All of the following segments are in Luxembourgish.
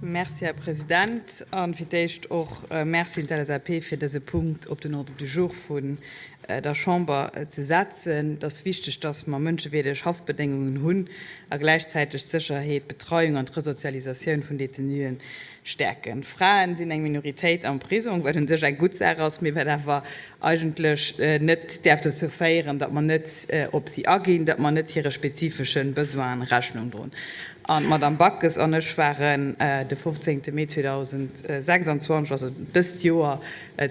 Merci, Här President. A fir d'éischt och Merci un d'LSAP, fir dëse Punkt op den Ordre du jour vun der Chamber ze setzen. Et ass wichteg, dass mer mënschewierdeg Haftbedéngungen hunn a gläichzäiteg d'Sécherheet, d'Betreiung an d'Resozialisatioun vun Detenuen stäerken. D'Fraen sinn eng Minoritéit am Prisong, wat un sech eng gutt Saach ass, mee wat awer eigentlech net däerf dozou féieren, datt mer net op si aginn, datt mer net hire spezifesche Besoine Rechnung droen. An d'Madame Backes an ech waren de 15. Mee 2026, also dëst Joer,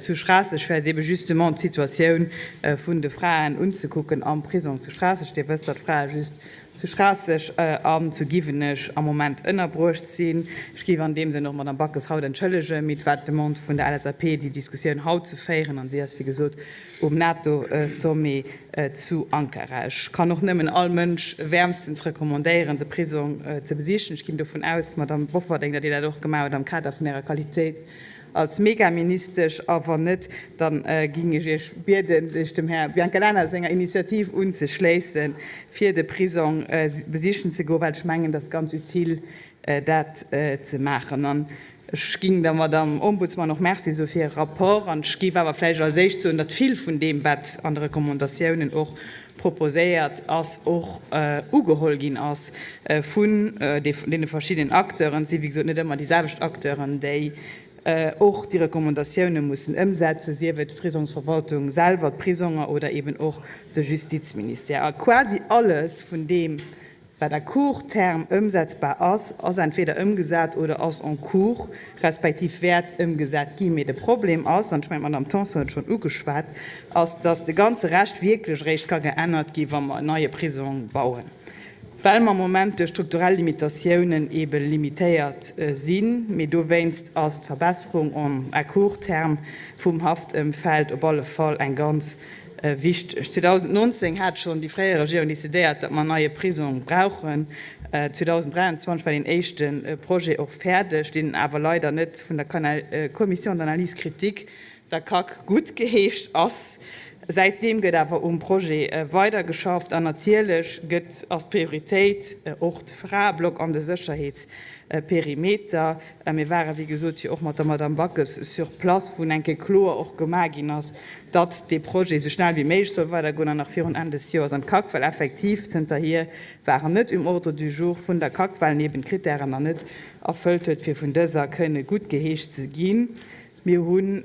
zu Schraasseg, fir eis ebe justement d'Situatioun vun de Fraen unzekucken am Prisong zu Schraasseg. Dir wësst, datt d'Frae just zu Schraasseg an zu Giwenech am Moment ënnerbruecht sinn. Ech géif an deem Sënn och d'Madame Backes haut entschëllegen, mee et war d'Demande vun der LSAP, déi Diskussioun haut ze féieren, an si ass, wéi gesot, um NATO-Sommet zu Ankara. Ech kann och nëmmen all Mënsch wäermstens recommandéieren, de Prisong ze besichen. Ech ginn dovun aus, Madame Bofferding, datt Dir dat och gemaach hutt am Kader vun Ärer Qualitéit als Megaministesch, a wann net, da ging ech Iech bieden, sech dem Här Biancalana senger Initiativ unzeschléissen, fir de Prisong besichen ze goen, well ech mengen, et ass ganz utile, dat ze maachen. An ech ging der Madame Ombudsman och Merci soe fir hire Rapport. An ech géif awer vläicht als éischt soen, datt vill vun deem, wat an de Recommandatiounen och proposéiert ass, och ugeholl ginn ass vun deene verschiddenen Acteuren. Et si wéi gesot net ëmmer déi selwecht Acteuren, déi och déi Recommandatioune mussen ëmsetzen, sief et d'Prisongsverwaltung selwer, d'Prisonger oder eben och de Justizministère. A quasi alles vun deem, Wat à court terme ëmsetzbar ass, ass entweder ëmgesat oder ass en cours, respektiv wäert ëmgesat ginn. Mee de Problem ass, an ech mengen, d'Madame Tanson huet et schonn ugeschwat, ass, dass de ganze Rescht wierklech eréischt ka geännert ginn, wa mer en neie Prisong bauen, well mer am Moment duerch strukturell Limitatiounen eebe limitéiert sinn. Mee dowéinst ass d'Verbesserung en à court terme vum Haftëmfeld op alle Fall eng ganz Wichteg. 2019 hat schonn déi fréier Regierung decidéiert, datt mer en neie Prisong brauchen. 2023 war deen éischte Projet och fäerdeg, deen awer leider net vun der Commission d'analyse critique, der CAC, guttgeheescht ass. Säitdeem gëtt awer um Projet weidergeschafft an natierlech gëtt, ass d'Prioritéit och de Fraeblock an de Sécherheetsperimeter. Mir ware wéi gesot jo och mat der Madame Backes sur place, wou eng Kéier kloer och gemaach ginn ass, datt dee Projet esou schnell wéi méiglech soll weidergoen an nach virun Enn des Joers an d'CAC, well effektiv zënterhier war en net um Ordre du jour vun der CAC, well en eben d'Kritären nach net erfëllt huet, fir vun dëser kënne guttgeheescht ze ginn. Mir hunn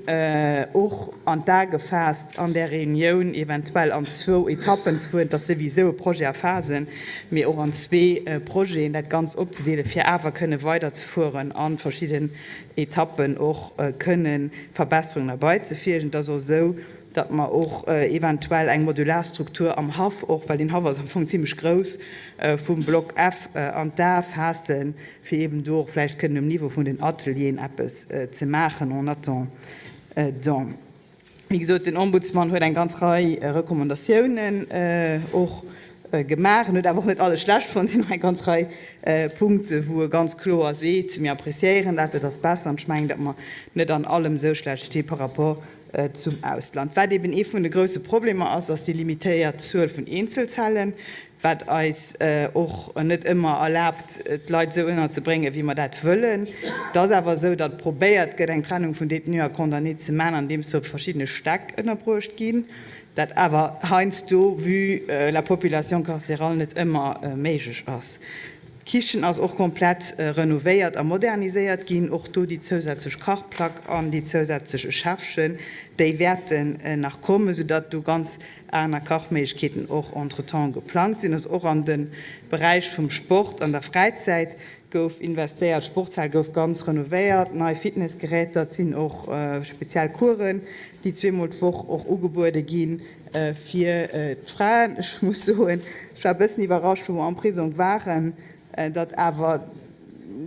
och an d'A gefaasst, an där Reunioun eventuell an zwou Etappen ze fueren. Et ass souwisou e Projet a Phasen, mee och an zwee Projeten dat Ganzt opzedeelen, fir awer kënne weiderzefueren a verschidden Etappen och kënne Verbesserungen erbeizefügen. Et ass och esou, datt mer och eventuell eng modular Struktur am Haff och, well deen Haff ass am Fong zimlech grouss, vum Block F an d'A faassen, fir eben do och vläicht kënnen um Niveau vun den Atelieren eppes ze maachen en attendant. Wéi gesot, den Ombudsman huet eng ganz Rei Recommandatiounen och gemaach. En huet awer och net alles schlecht fonnt. Et sinn och eng ganz Rei Punkte wou e ganz kloer seet, mir appréciéieren dat, et ass besser. An ech mengen, datt mer net an allem esou schlecht sti par rapport zum Ausland. Wat eben ee vun de grouse Problemer ass, ass déi limitéiert Zuel vun Eenzelzellen. wat eis och net ëmmer erlaabt, d'Leit esou ënnerzebréngen, wéi mer dat wëllen. Et ass awer esou, datt probéiert gëtt, eng Trennung vun Détenu a Condamné ze maachen, andeems se op verschiddene Stäck ënnerbruecht ginn, dat awer heiansdo, vue la population carcérale, net ëmmer méiglech ass. D'Kichen ass och komplett renovéiert a moderniséiert ginn, och do déi zousätzlech Kachplack an déi zousätzlech Schäffchen, déi wäerten nach kommen, soudatt do ganz aner Kachméiglechkeeten och entretemps geplangt sinn. Also och an de Beräich vum Sport an der Fräizäit gouf investéiert. D'Sportshal gouf ganz renovéiert, nei Fitnessgeräter, et sinn och speziell Coursen, déi zweemol d'Woch och ugebuede gi fir d'Fraen. Ech muss soen, ech war e bëssen iwwerrascht, wou mer am Prisong waren, datt awer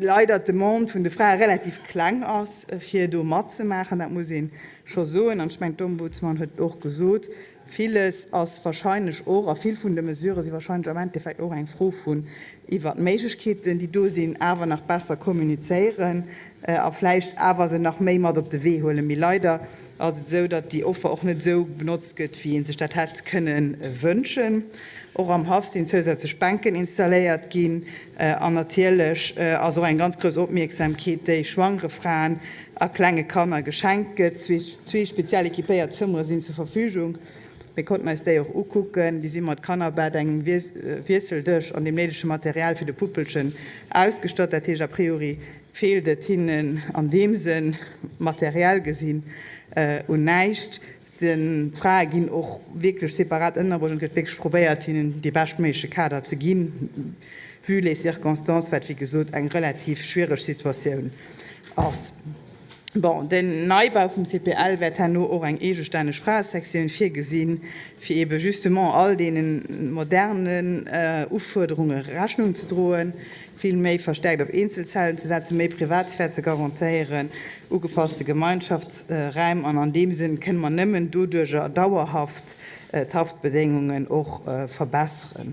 leider d'Demande vun de Frae relativ kleng ass, fir do matzemaachen. Dat muss ee scho soen. An ech mengen, d'Ombudsman huet et och gesot. Villes ass wahrscheinlech och, a vill vun de Mesurë si wahrscheinlech am Endeffekt och eng Fro vun iwwert d'Méiglechkeeten, déi do sinn, awer nach besser kommunizéieren a vläicht awer se nach méi mat op de Wee huelen. Mee leider ass et esou, datt déi Offer och net esou benotzt gëtt, wéi ee sech dat hätt kënne wënschen. Och am Haff sinn zousätzlech Bänken installéiert ginn. An natierlech ass och eng ganz grouss Opmierksamkeet, déi schwangere Fraen a klenge Kanner geschenkt gëtt. Zwee speziell equipéiert Zëmmere sinn zur Verfügung. Mir konnten eis déi och ukucken. Déi si mat Kannerbett, engem Wiesseldësch an deem néidege Material fir de Puppelchen ausgestatt. Dat heescht, a priori feelt et hinnen an deem Sënn, materiell gesinn, un näischt. D'Frae ginn och wierklech separat ënnerbruecht an et gëtt wierklech probéiert, hinnen dee beschtméigleche Kader ze ginn, vue les circonstances, wat wéi gesot eng relativ schwiereg Situatioun ass. Bon, den Neibau vum CPL wäert herno och eng eegestänneg Fraesektioun virgesinn, fir eebe justement all deene modernen Ufuerderunge Rechnung ze droen, vill méi verstärkt op Eenzelzellen ze setzen, méi Privatsphär ze garantéieren, ugepasste Gemeinschaftsräim. An an deem Sënn kënne mer nëmmen doduerjer dauerhaft d'Haftbedéngungen och verbesseren.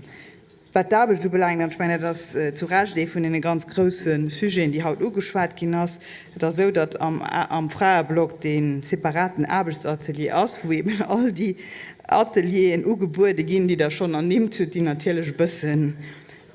Wat d'Aarbecht ubelaangt, an ech mengen, dat ass zu Recht ee vun deene ganz grousse Sujeten, déi haut ugeschwat ginn ass, et ass esou, datt am Fraeblock dee separaten Aarbechtsatelier ass, wou eeben all déi Atelieren ugebuede ginn, déi Der schonn ernimmt hutt, déi natierlech e bëssen,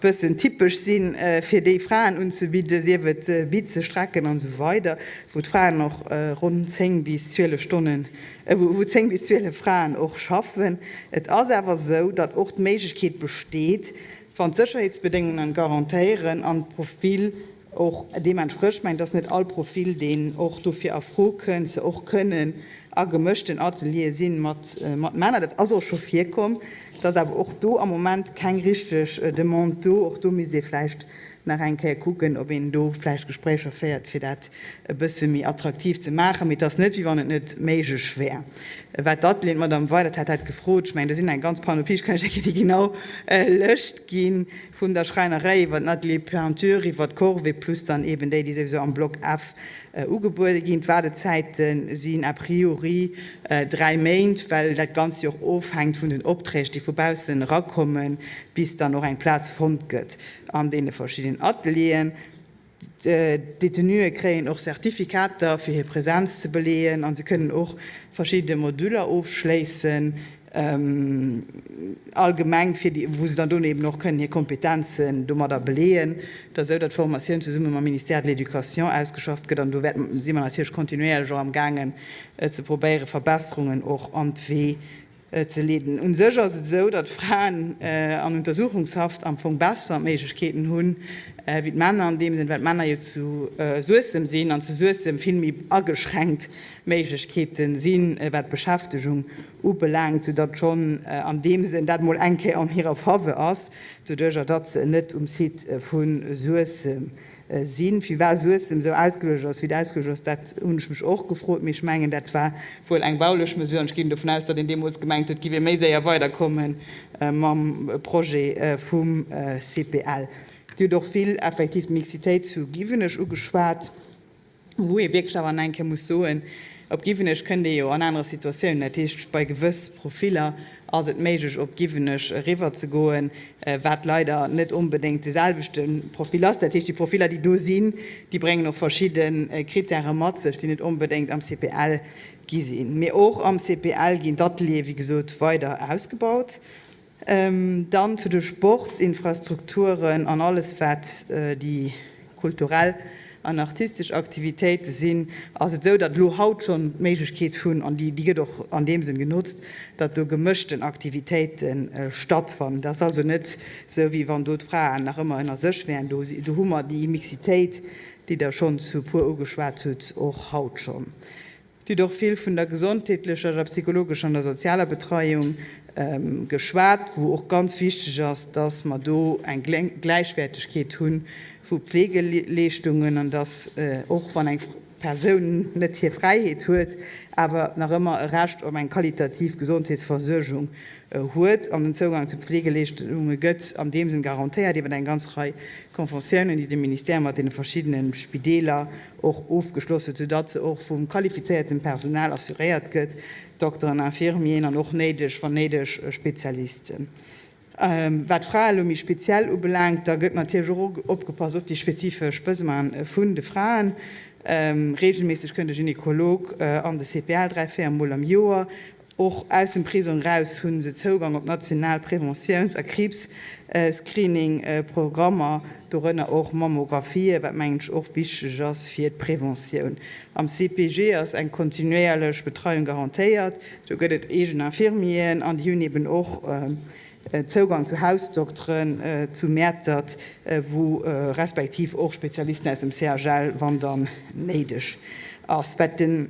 bëssen typesch sinn, fir déi Fraen unzebidden, sief et Bize, Strecken an esou weider, wou d'Fraen och ronn 10 bis 12 Stonnen, wou 10 bis 12 Fraen och schaffen. Et ass awer esou, datt och d'Méiglechkeet besteet, wann d'Sécherheetsbedéngungen garantéieren an d'Profil och deem entsprécht, ech mengen, et ass net all Profil, deen och dofir a Fro kënnt, se och kënnen a gemëschten Ateliere si mat Männer. Dat ass och scho virkomm. Et ass awer och do am Moment keng richteg Demande do. Och do misst ee vläicht nach eng Kéier kucken, ob een do vläicht Gespréicher féiert, fir dat e bësse méi attraktiv ze maachen. Mee et ass net, wéi wann et net méiglech wär. Wat d'Atelieren, d'Madame Weydert hat dat gefrot, ech mengen, do sinn eng ganz Panoplie, ech kann Iech eng Kéier déi genau Lëscht ginn, vun der Schräinerei iwwer den Atelier Peinture, iwwer d'Corvée plus dann eeben déi, déi souwisou am Block F ugebuede ginn. D'Waardezäite sinn a priori 3 Méint, well dat Ganzt jo och ofhänkt vun den Opträg, déi vu baussen erakommen, bis dann och eng Plaz fonnt gëtt an deene verschiddenen Atelieren. D'Detenuë kréien och Certificater, fir hir Presenz ze beleeën a se kënnen och verschidde Moduler ofschléissen, allgemeng, fir déi, wou se dann dono eben och kënnen hir Kompetenzen domadder beleeën. Et ass esou, datt d'Formatioun zesumme mam Ministère de l'Éducation ausgeschafft gëtt an do wäert, si mer natierlech kontinuéierlech och amgaangen ze probéieren, Verbesserungen och an d'Wee ze leeden. Un sech ass et esou, datt Fraen an Untersuchungshaft am Fong besser Méiglechkeeten hunn wéi d'Männer, an deem Sënn, well d'Männer jo zu Suessem sinn an zu Suessem vill méi ageschränkt Méiglechkeete sinn, wat d'Beschäftegung ubelaangt, soudatt schonn an deem Sënn dat mol eng Kéier an hirer Faveur ass, doduerjer datt se net um Site vu Suessem sinn. Firwat Suessem esou ausgeluecht ass, wéi et ausgeluecht ass, dat hunn ech mech och gefrot, mee ech mengen, dat war wuel eng baulech Mesure an ech ginn dovun aus, datt een deemools gemengt huet, et giff ee méi séier weiderkomme mam Projet vum CPL. Dir hutt och vill effektiv d'Mixitéit zu Giwenech ugeschwat. Wou ee wierklech awer nach eng Kéier muss soen, op Giwenech kënnt ee jo an anere Situatiounen. Dat heescht, bei gewëss Profiller ass et méiglech, op Giwenech eriwwerzegoen, wat leider net onbedéngt de selwechte Profil ass. Dat heescht, déi Profiller, déi do sinn, déi bréngen och verschidde Krittäre mat sech, déi net onbedéngt am CPL gi sinn. Mee och am CPL ginn d'Ateliere, wéi gesot, weider ausgebaut. Dann zu de Sportsinfrastrukturen an alles, wat déi kulturell an artistesch Aktivitéite sinn, ass et esou, datt elo haut schonn d'Méiglechkeet vun, an déi gëtt och an deem Sënn genotzt, datt do gemëschten Aktivitéite stattfannen. Et ass also net esou, wéi wann do d'Fraen nach ëmmer ënner sech wären. Do hu mer déi Mixitéit, déi Der schonn zu e puer ugeschwat hutt, och haut schonn. Dir hutt och vill vun der gesondheetlecher, der psychologescher an der sozialer Betreiung geschwat, wou och ganz wichteg ass, dass mer do eng Gläichwäertegkeet hu vu Pflegeleeschtungen an dass och wann eng. Persoun net hir Fräiheet huet, awer nach ëmmer e Recht op eng qualitativ Gesondheetsversuergung huet. An den Zougang zu Pflegeleeschtunge gëtt an deem Sënn garantéiert iwwer eng ganz Rei Conventiounen, déi de Ministère mat deene verschiddene Spideeler och ofgeschloss huet, soudatt se och vum qualifizéiertem Personal assuréiert gëtt, Dokteren, Infirmieren an och néideg, wann néideg, Spezialisten. Wat d'Frae elo méi speziell ubelaangt, da gëtt natierlech och opgepasst op déi spezifesch Besoine vun de Fraen. Reegelméisseg kënnt e Gynekolog an de CPL, 3, 4 Mol am Joer. Och aus dem Prisong eraus hu se Zougang op national Preventiouns a Kriibs-Screening-Programmer, dorënner och Mammographien, wat mengen ech och wichteg ass fir d'Preventioun. Am CPG ass eng kontinuéierlech Betreiung garantéiert. Do gëtt et eegen Infirmieren an déi hunn eben och Zougang zu Hausdokteren zu Mäertert, wou respektiv och Spezialisten aus dem CHL, wann dann néideg ass. Wat de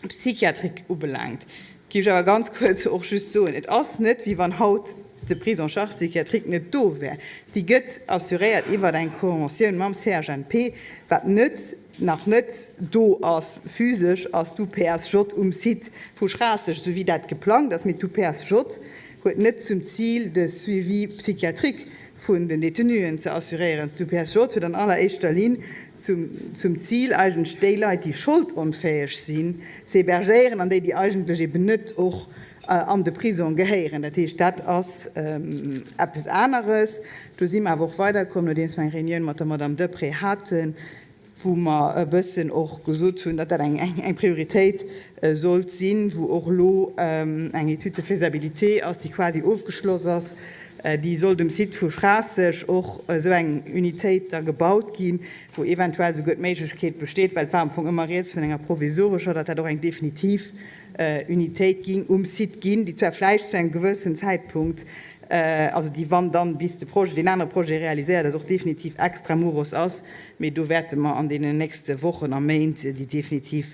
Psychiatrique ubelaangt, géif ech awer ganz kuerz och just soen, Et ass net, wéi wann haut de Prise en charge psychiatrique net do wär. Déi gëtt assuréiert iwwer eng Conventioun mam CHNP, wat net nach net do ass physesch, ass d'UPSJ um Site vu Schraasseg, esou wéi dat geplangt ass. Mee d'UPSJ huet net zum Zil, de Suivi psychiatrique vun den Détenuen ze assuréieren. D'UPSJ huet an alleréischter Linn zum Zil, eigentlech déi Leit, déi scholdonfäeg sinn, ze hébergéieren an déi, déi eigentlech eben net och an de Prisong gehéieren. Dat heescht, dat ass eppes aneres. Do si mer awer och weiderkomm, nodeems mer eng Reunioun mat der Madame Deprez haten, wou mer e bëssen och gesot hunn, datt dat eng Prioritéit sollt sinn, wou och elo eng Étude de faisabilité ass, déi quasi ofgeschloss ass. Déi sollt um Site vu Schraasseg och esou eng Unitéit da gebaut ginn, wou eventuell souguer d'Méiglechkeet besteet, well et war am Fong ëmmer rieds vun enger provisorescher, datt dat och eng definitiv Unitéit ging um Site ginn, déi zwar vläicht zu engem gewëssen Zäitpunkt, also déi wann dann bis de Projet, deen anere Projet realiséiert ass, och definitiv extra muros ass, mee do wäerte mer an deenen nächste Wochen a Méint déi definitiv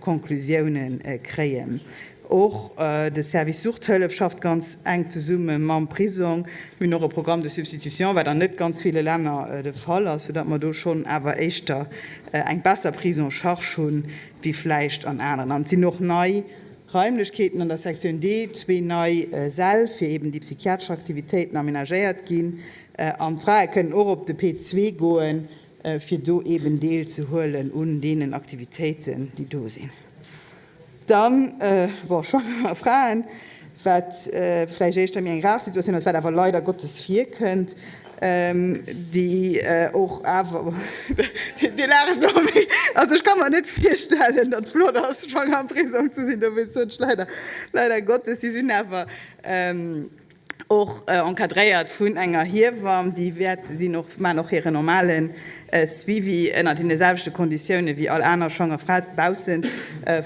Konklusiounen kréien. Och de Service Suchthëllef schafft ganz enk zesumme mam Prisong. Mir hunn och e Programme de substitution, wat an net ganz ville Länner de Fall ass, soudatt mer do schonn awer éischter eng besser Prise en charge hunn, wéi vläicht an aneren. An et sinn och nei Raimlechkeeten an der Sektioun D, zwee nei Säll, fir eben déi psychiatresch Aktivitéiten amenagéiert ginn. An d'Frae kënnen och op de P2 goen, fir do eben deelzehuelen un deenen Aktivitéiten, déi do sinn. Dann, bon, schwanger Fraen, wat vläicht éischter méi eng rar Situatioun ass, wat awer leider Gottes virkënnt, déi och awer, Dir laacht elo, mee also ech ka mer net virstellen, datt et flott ass, schwanger am Prisong ze sinn, dofir soen ech leider, leider Gottes, déi sinn awer och encadréiert vun enger Hiewamm, déi wäert sinn och, maachen och hiren normale Suivi ënner deene selwechte Konditioune wéi all aner schwanger Fra baussent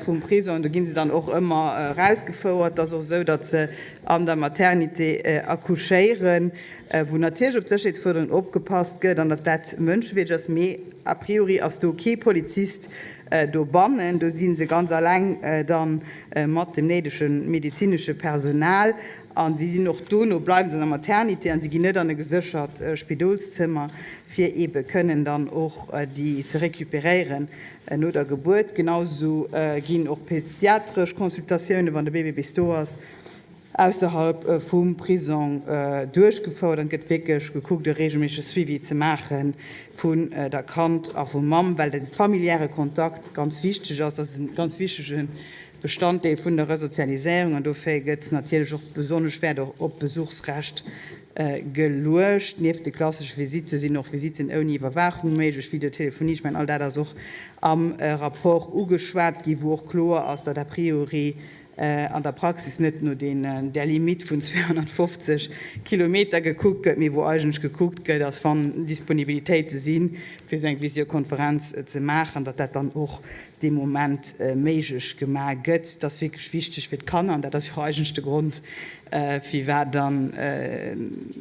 vum Prisong. Do gi se dann och ëmmer erausgefouert. Et ass och esou, datt se an der Maternité accouchéieren, wou natierlech op d'Sécherheetsfuerderungen opgepasst gëtt an datt dat mënschewierdeg ass, mee a priori ass do kee Polizist dobannen. Do si se ganz alleng da mat dem néidege medezinesche Personal a si sinn och dono, bleiwe se an der Maternité a si ginn net an e geséchert Spidolszëmmer, fir eebe kënnen dann och déi ze recuperéieren no der Gebuert. Genau esou ginn och pediatresch Consultatiounen, wann de Bébé bis do ass, ausserhalb vum Prisong duerchgefouert an et gëtt wierklech gekuckt e reegelméissege Suivi ze maache vun der Kand a vum Mamm, well de familiäre Kontakt ganz wichteg ass. Dat ass e ganz wichtege Bestanddeel vun der Resozialiséierung an dofir gëtt natierlech och besonnesch Wäert op d'Besuchsrecht geluecht. Nieft de klassesche Visitte sinn och Visitten ouni Iwwerwaachung méiglech, Videotelefonie, ech mengen all dat ass och am Rapport ugeschwat gi wou och kloer ass, datt a priori an der Praxis net no där Limitt vun 250 Kilometer gekuckt gëtt, mee wou eigentlech gekuckt gëtt, ass wann Disponibilitéite sinn, fir esou eng Visiokonferenz ze maachen, datt dat dann och dee Moment méiglech gemaach gëtt. Dat ass wierklech wichteg fir d'Kanner an dat ass jo och eigentlech de Grond, firwat dann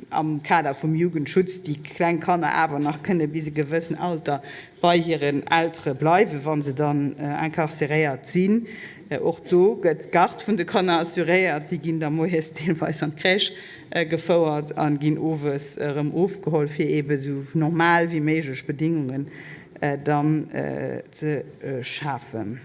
am Kader vum Jugendschutz déi kleng Kanner awer nach kënne bis e gewëssen Alter bei hiren Eltere bleiwen, wa se dann incarceréiert sinn. Och do gëtt d'Garde vun de Kanner assuréiert. Déi ginn da moies deelweis an d'Crèche gefouert a ginn owes erëm ofgeholl, fir eebe sou normal wéi méiglech Bedingungen. dann ze schafen.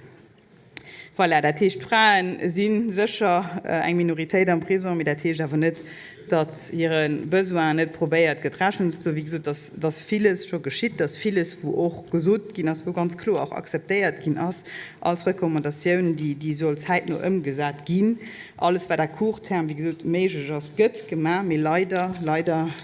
Voilà, dat heescht, d'Frae si sécher eng Minoritéit am Prisong, mee dat heescht awer net, datt hire Besoinen net probéiert gëtt Rechnung ze droen. Wéi gesot, et ass villes scho geschitt, et ass villes, wou och gesot ginn ass, wou ganz kloer och akzeptéiert ginn ass als Recommandatioun, déi soll zäitno ëmgesat ginn. Alles, wat à court terme, wéi gesot, méiglech ass, gëtt gemaach, mee leider, leider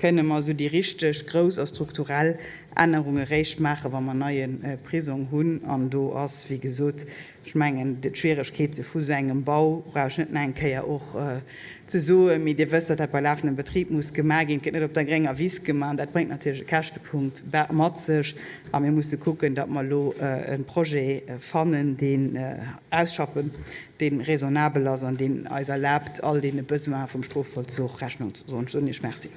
kënne mer esou déi richteg grouss a strukturell Ännerunge réischt maachen, wa mer neie Prisong hunn. An do ass, wéi gesot, ech mengen, d'Schwieregkeete vu sou engem Bau brauch ech net nach eng Kéier och ze soen, mee Dir wësst, datt dat bei lafendem Betrib muss gemaach ginn. Et gëtt net op der grénger Wiss gemaach an dat bréngt natierlech e Käschtepunkt mat sech. A mir musse kucken, datt mer elo e Projet fannen, deen ausschaffen, dee raisonnabel ass an deen eis erlaabt, all deene Besoine vum Strofvollzuch Rechnung ze droen. Ech soen Iech Merci.